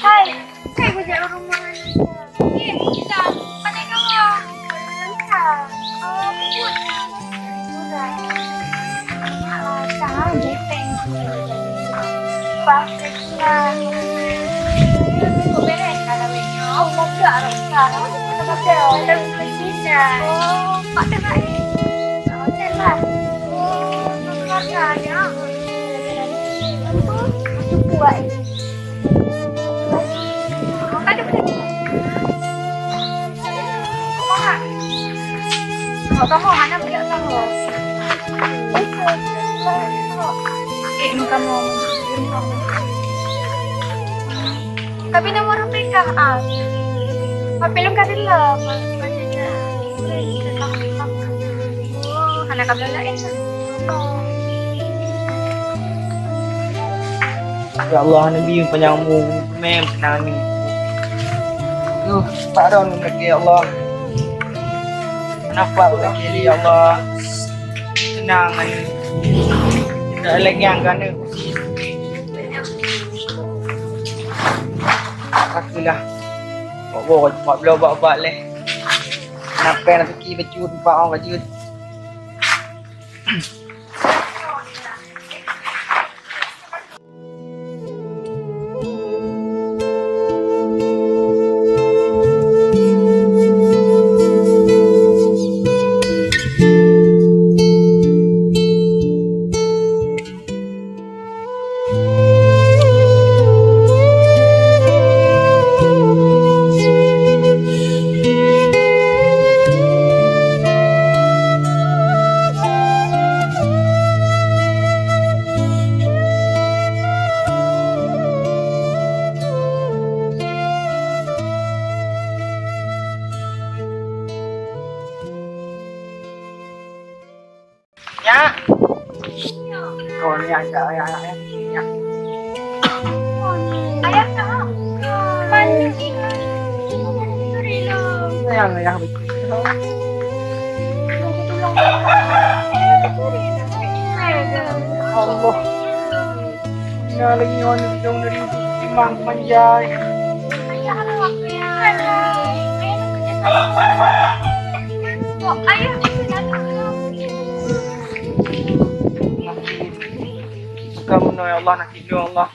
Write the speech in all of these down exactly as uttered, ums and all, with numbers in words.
Hai, hai bujang rumah. Eh, Lisa, mana kamu? Lisa, oh, ribut. Udah. Ah, sang, gepeng. Pas, Lisa. Kau beres kalau ini. Oh, tak ada, Lisa. Tak ada, Lisa. Oh, tak ada, Lisa. Oh, tak ada. Oh, keluarga ada. Aku, aku kuat. Kamu hana beudak kamu. Eh, kamu. Tapi nama orang mereka, ah. Tapi lengkap dalam. Oh, hana kamu lain. Ya Allah, Nabi panjang umur, mem senang ni. Duh, pak don lagi ya Allah. Kenapa lagi ya Allah? Tenang ni. Tak lagi yang gana. Akulah. Bawa, bawa, bawa, bawa leh. Kenapa nak pergi baju tempat orang baju? Ya. Oh, ni ada ayah, ayah, ayah. Ayah, kak. Mana? Sorry, lo. Sayang, ayah. Allah. Ina lagi nyawa ni, dong dari timang manjai. Ayah, ayah. Bukan meunoe, ya Allah, nak tidur, ya Allah.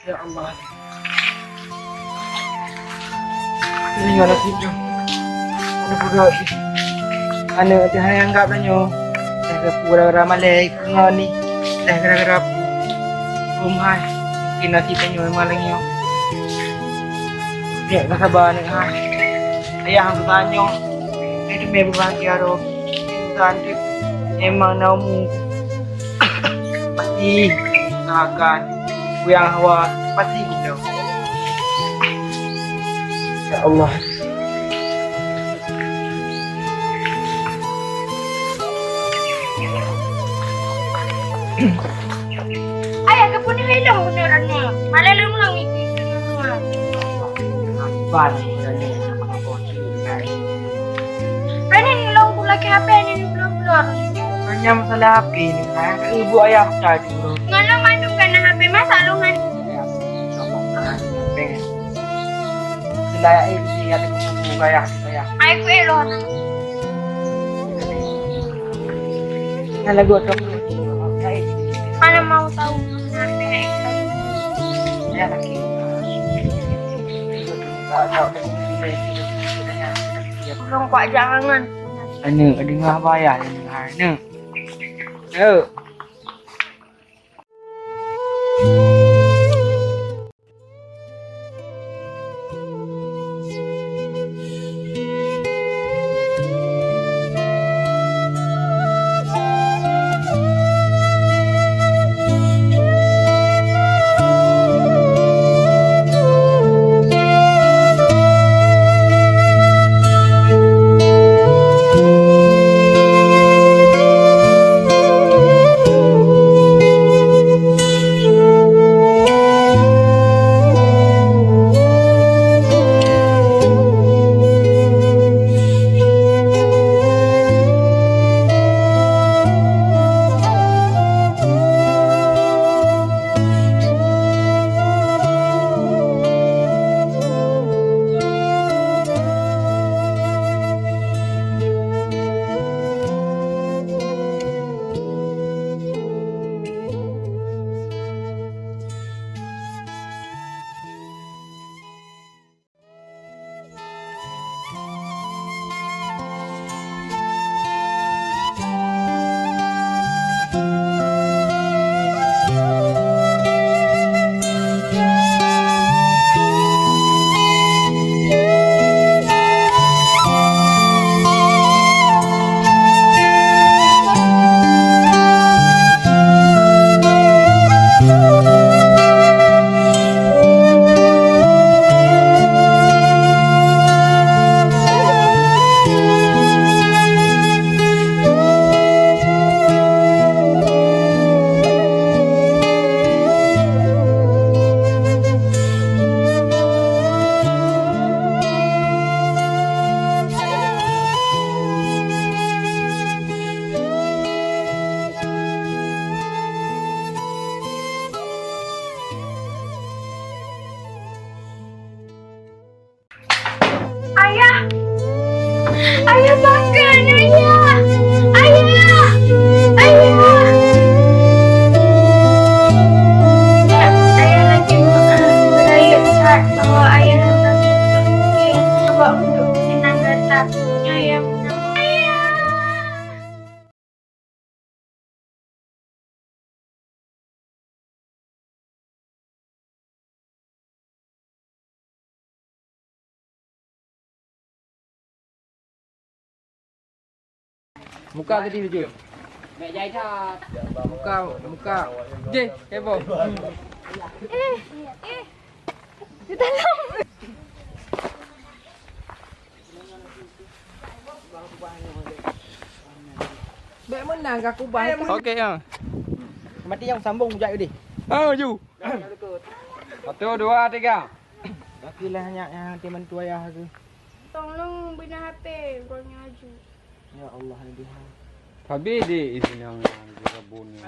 Ya Allah. Ini nyoe nasib nyoe. Aduh, peugah. Aneuk teuh hai anggab tanyoe. Dah geupeu gara-gara malèe, peue ngon ni. Dah gara-gara peue. Hom hai. Mungkin nasib tanyoe memang lagèe nyoe. Nyak ka saba aneuk hai. Ayah hana tanyoe. Hai teumé beubahagia roh. Susah teuk. Memang na umu. Pasti usahakan. Kuyang hawa pasti udah. Ya Allah. Ayah, keupeue neuhilong bunoe droeneuh? Malèe lôn-lôn ié keunoe. Ban droeneuh. Droeneuh lôn pulak keu H P nyoe bloe-bloe. Hanya masalah H P ni, ha? Ibu ayah pecah dulu. Ngon lôn mandum ka na H P, masa lôn han? Selain itu, ada kubu ayah. Hai ku elok na. Nah, lagu tu. Mana mau tahu? Ureueng kuat jangan. Aneuk, deungoe apa ayah deungoe, aneuk. Aneuk. Ayah! Ayah bangun, Ayah! Ayah! Ayah! Ayah lagi beurayeuk that bahwa Ayah hantom mungkin. Cuba untuk senang gata. Nyoe Ayah meunan. Ayah! Muka tadi lucu. Muka, muka. Jeh, heboh. Eh, eh. Di dalam. Bèk meunan ka kubah. Oke, ya. Mati nyang sambung jak deh. Oh, ju. Satu, dua, tiga. Laki lah nyak nyang hati mantu ayah tu. Tolong bina H P, gua nyaju. Ya Allah, lebih. Habis deh isi nyang, nyang di kebun ni.